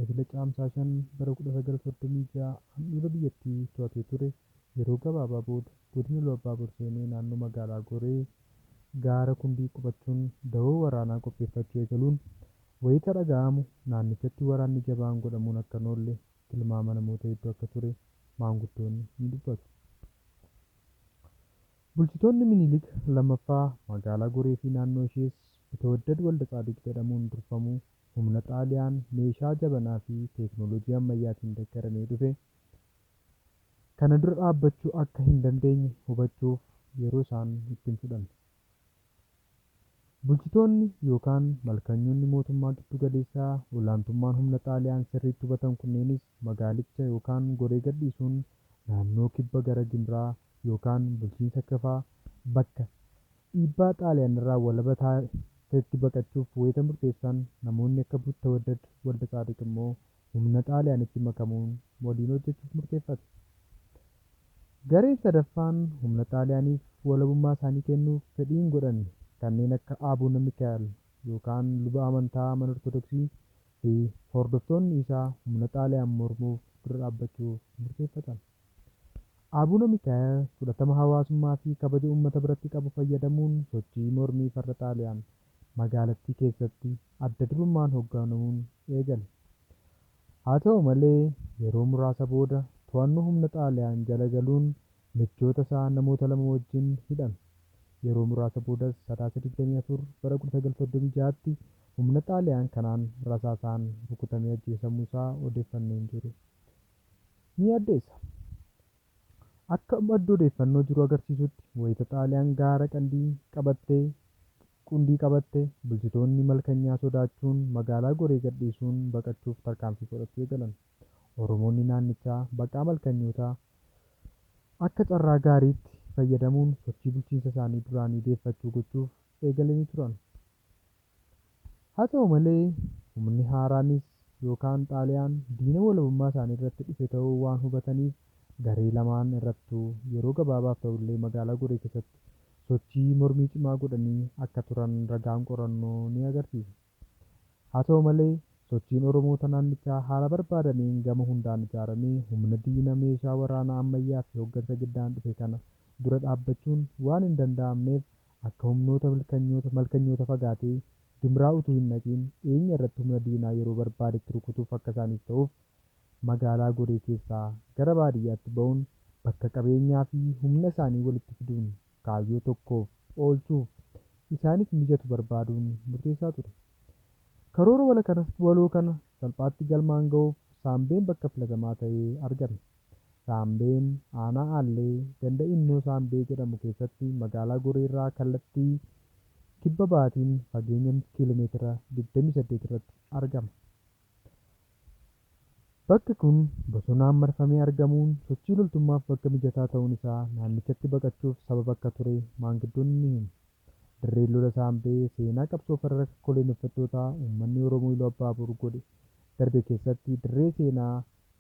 Ebla Caamsaa 5 bara 1936 handhuura biyyattii to'atee ture yeroo gabaabaa booda godina Iluu Abbaaboor seenee naannoo magaalaa Goree gaara Kundii qubachuun dahoo waraanaa qopheeffachuu eegaluun wayita dhaga'amu naannichatti waraanni jabaan godhamuun akka hin oolle tilmaama namoota hedduu akka ture maanguddoonni ni dubbatu. Bulchitoonni Minilik 2ffaa magaalaa Goree fi naannoo ishees Bitawaddad Waldatsaadiq jedhamuun durfamu humna Xaaliyaan meeshaa jabanaa fi teeknooloojii ammayyaatiin deeggaramee dhufe kana dura dhaabbachuu akka hin dandeenye hubachuuf yeroo isaan itti hin fudhanne. Bulchitoonni yookaan malkanyoonni mootummaa giddu galeessaa olaantummaan humna Xaaliyaan sirriitti hubatan kunneenis magaalicha yookaan Goree gadhiisuun naannoo kibba gara Gimraa yookaan bulchiinsa Kafaa bakka dhiibbaa Xaaliyaan irraa walaba taatetti baqachuuf wayita murteessan namoonni akka Bitawaddad Waldatsaadiq immoo humna Xaaliyaanitti makamuun waliin hojjechuuf murteeffate. Gareen sadaffaan humna Xaaliyaaniif walabummaa isaanii kennuuf fedhii hin godhanne kanneen akka Abuna Mikaa'el yookaan luba amantaa mana Ortodoksii fi hordoftoonni isaa humna Xaaliyaan mormuuf dura dhaabbachuuf murteeffatan. Abuna Mikaa'el fudhatama hawaasummaa fi kabaja uummata biratti qabu fayyadamuun sochii mormii farra Xaaliyaan magaalattii keessatti adda durummaan hoogganamuun eegale. Haa ta'u malee yeroo muraasa booda to'annoo humna Xaaliyaan jala galuun michoota isaa namoota lama wajjin hidhame. Yeroo muraasa boodas Sadaasa 24 bara 1936tti humna Xaaliyaan kanaan rasaasaan rukutamee ajjeesamuu isaa odeeffannoon jiru ni addeessa. Akka madda odeeffannoo jiru agarsiisutti wayita Xaaliyaan gaara Qandii qabattee Qundii qabatte bulchitoonni malkanyaa sodaachuun magaalaa Goree gadhiisuun baqachuuf tarkaanfii fudhachuu eegalan. Oromoonni naannichaa baqaa malkanyootaa akka carraa gaariitti fayyadamuun sochii bulchiinsa isaanii duraanii deeffachuu gochuuf eegalanii turan. Haa ta'u malee humni haaraanis yookaan Xaaliyaan diina walabummaa isaanii irratti dhufe ta'uu waan hubataniif garee lamaan irrattuu yeroo gabaabaaf ta'ullee magaalaa Goree keessatti sochii mormii cimaa godhanii akka turan ragaan qorannoo ni agarsiisa. Haa ta'u malee sochiin Oromoota naannichaa haala barbaadameen gama hundaan ijaaramee humna diina meeshaa waraanaa ammayyaa fi hooggansa giddaan dhufe kana dura dhaabbachuun waan hin danda'amneef akka humnoota malkanyoota fagaatee Gimraa utuu hin dhaqiin dhiyeenya irratti humna diinaa yeroo barbaadetti rukutuuf akka isaaniif ta'uuf magaalaa Goree keessaa gara baadiyyaatti ba'uun bakka qabeenyaa fi humna isaanii walitti fiduun kaayyoo tokkoof oolchuuf isaaniif mijatu barbaaduun murteessaa ture. Karoora waloo kana salphaatti galmaan ga'uuf Saambeen bakka filatamaa ta'ee argame. Saambeen aanaa Aallee ganda Innoo Saambee jedhamu keessatti magaalaa Goree irraa kallattii kibba baatiin fageenya kiiloomeetira 28 irratti argama. Bakki kun bosonaan marfamee argamuun sochii loltummaaf bakka mijataa ta'uun isaa naannichatti baqachuuf sababa akka ture maanguddoonni ni himu. Dirreen lola Saambee seenaa qabsoo farra koloneeffattootaa uummanni Oromoo Iluu Abbaaboor godhe darbe keessatti dirree seenaa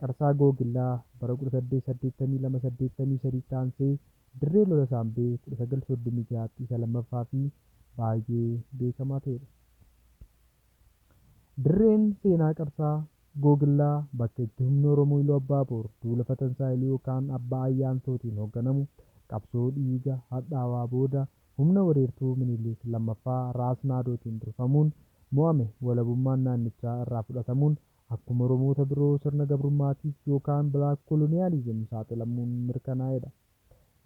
Qarsaa Googillaa bara 1882-83 taansee dirree lola Saambee 1936tti isa lammaffaa fi baay'ee beekamaa ta'edha. Dirreen seenaa Qarsaa Googillaa bakka itti humni Oromoo Iluu Abbaaboor duula Fatansaa Iluu yookaan Abbaa Ayyaantootiin hoogganamu qabsoo dhiiga hadhaawaa booda humna wareertuu Minilik 2ffaa Raas Naadootiin durfamuun mo'ame walabummaan naannichaa irraa fudhatamuun akkuma Oromoota biroo sirna gabrummaatiif yookaan Black Colonialism saaxilamuun mirkanaa'edha.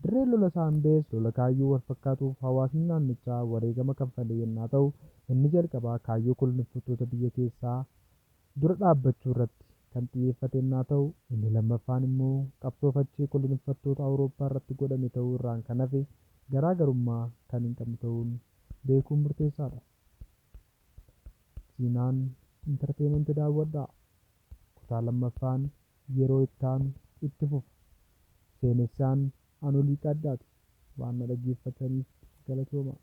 Dirreen lola Saambees lola kaayyoo walfakkaatuuf hawaasni naannichaa wareegama kanfalee yennaa ta'u inni jalqabaa kaayyoo koloneeffattoota biyya keessaa dura dhaabbachuu irratti kan xiyyeeffate yennaa ta'u inni lammaffaan immoo qabsoo fachee koloneeffattoota Awurooppaa irratti godhame ta'uu irraan kan hafe garaagarummaa kan hin qabne ta'uun beekuun murteessaadha. Siinaan Intarteementii daawwadhaa. Kutaa lammaffaan yeroo itti aanu itti fufa. Seenessaan Anolii Qaddaati. Waan na dhaggeeffataniif galatoomaa.